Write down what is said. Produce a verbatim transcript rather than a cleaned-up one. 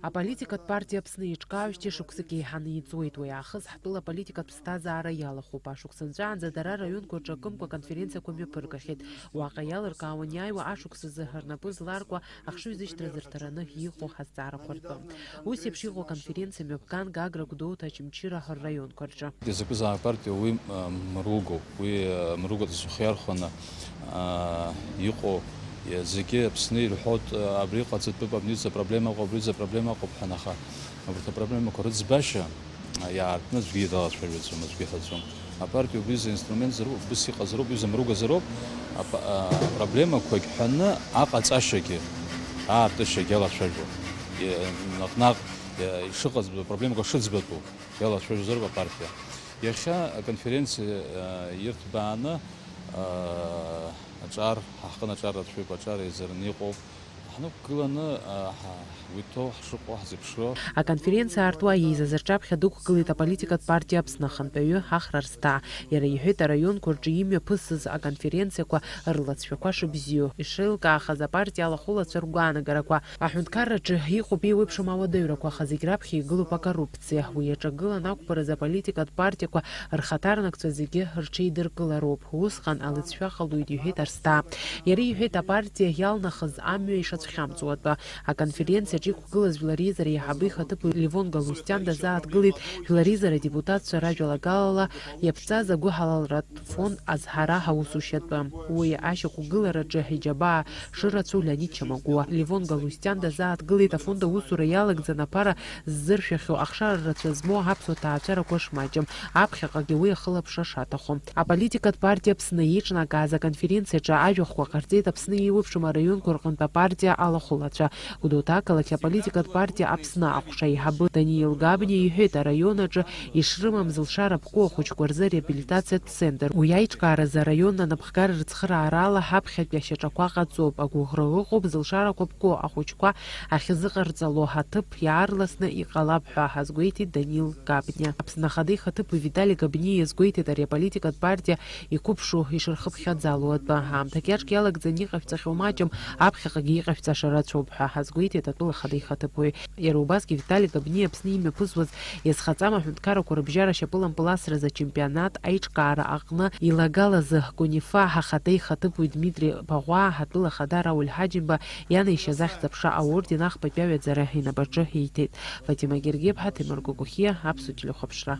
Аполитикатә партиа Аԥсны иҿкаау шьҭа шықәсык еиҳаны иҵуеит. Уи аахыс ҳтәыла аполитикатә ԥсҭазаара иалахәуп. Ашықәс анҵәаанӡа дара араионқәа рҿы акымкәа аконференциақәа мҩаԥыргахьеит. Уаҟа иалыркаауан иааиуа ашықәс азы рнапы зларкуа ахшыҩзышьҭра зырҭараны иҟоу ҳазҵаарақәа ртәы. Ус еиԥш иҟоу аконференциа мҩаԥган Гагра, Гәдоуҭа, Очамчыра рраионқәа рҿы. Изакәызаалак партиа уи, а, мругоуп. Уи, а, мругоуп, зхы иархәаны, а, иҟоу, а, зегьы Аԥсны ирҳәоит, а, абри ҟаҵатәуп, абни запроблема ыҟоуп, абри запроблема ыҟоуп ҳәа, аха абарҭ апроблемақәа рыӡбашьа, а, иаартны аӡәгьы далацәажәаӡом, аӡәгьы иҳәаӡом. Апартиа убри изы инструментзароуп, убыс иҟазароуп, убри изы мругазароуп, апа-, а, апроблемақәагь ҳәаны аҟаҵашьагьы, аартышьагьы алацәажәо. Е, наҟ-наҟ, е, ишыҟаз, апроблемақәа шыӡбатәу. Иалацәажәозароуп апартиа. Иахьа аконференциа, а, ирҭбааны, а, аҿар, ҳаҳҟын аҿар рацәаҩуп, аҿар еизараны иҟоуп. Ҳнықәгыланы, а, ҳа-, уи ҭоу ҳшыҟоу ҳзеиԥшроу. Аконференциа аартуа еизаз рҿаԥхьа дықәгылеит аполитикатә партиа Аԥсны ахантәаҩы Ахра Арсҭаа. Иара иҳәеит, араионқәа рҿы имҩаԥысыз аконференциақәа рлацәақәа шыбзиоу, ишеилкаахаз апартиа алахәылацәа ргәаанагарақәа. Аҳәынҭқарраҿы иҟоуп еиуеиԥшым ауадаҩрақәа, аха зегь раԥхьа игылоуп акоррупциа. Уи иаҿагыланы ақәԥаразы аполитикатә партиақәа рхаҭарнакцәа зегьы рҽеидыркылароуп. Усҟан алыҵшәа ҟалоит, иҳәеит Арсҭаа. Иара иҳәеит, апартиа иалнахыз амҩа ишацәхьамҵуа атәы. Аконференциаҿы иқәгылаз Жәлар реизара аиҳабы ихаҭыԥуаҩ Левон Галустиан дазааҭгылеит Жәлар реизара адепутатцәа ражәалагалала иаԥҵаз агәыҳалалратә фонд азҳара аусушьатәы. Уи ашьақәгылараҿы иџьабаа шырацәоу Леонид Чамагәуа. Левон Галустиан дазааҭгылеит афонд аусура иалагӡаны аԥара ззыршәахьоу ахшара рацәа змоу аԥсуа ҭаацәарақәа шмаҷым, аԥхьаҟагьы уи ахылаԥшра шаҭаху. Аполитикатә партиа Аԥсны еиҿнакааз аконференциаҿы ажәахәқәа ҟарҵеит Аԥсны еиуеиԥшым араионқәа рҟынтә апартиа алахәылацәа. Гәдоуҭа ақалақь аполитикатә партиа Аԥсны аҟәша аиҳабы Даниил Габниа иҳәеит, араион аҿы ишрымам зылшара ԥку ахәыҷқәа рзы реабилитациатә центр. Уи аиҿкааразы араион анапхгара рыцхыраарала ҳаԥхьатәи ашьаҿақәа ҟаҵоуп. Агәыӷра ыҟоуп зылшарақәа ԥку ахәыҷқәа ахьазыҟарҵало аҭыԥ иаарласны иҟалап ҳәа азгәеиҭеит Даниил Габниа. Аԥсны Ахада ихаҭыԥуаҩ Витали Габниа иазгәеиҭеит, ари аполитикатә партиа иқәыԥшу ишырхыԥхьаӡало атәы. Аамҭак иаҿк иалагӡаны иҟашәҵахьоу маҷым, аԥхьаҟагьы иҟашәҵаша рацәоуп ҳәа азгәеиҭеит атәыла ахада ихаҭыԥуаҩ. Иара убасгьы Витали Габниа Аԥсны имҩаԥысуаз иазхаҵама аҳәынҭқаррақәа рыбжьара ашьапылампыласразы ачемпионат аиҿкаара аҟны илагалазы Кунифа ахада ихаҭыԥуаҩ Дмитри Баӷәаа, атәыла ахада Рауль Ҳаџьымба ианаишьаз Ахьӡ-аԥша аорден ахԥатәи аҩаӡара инапаҿы ииҭеит. Фатима Гергеԥҳа, Ҭемыр Гогохиа, Аԥсуа телехәаԥшра.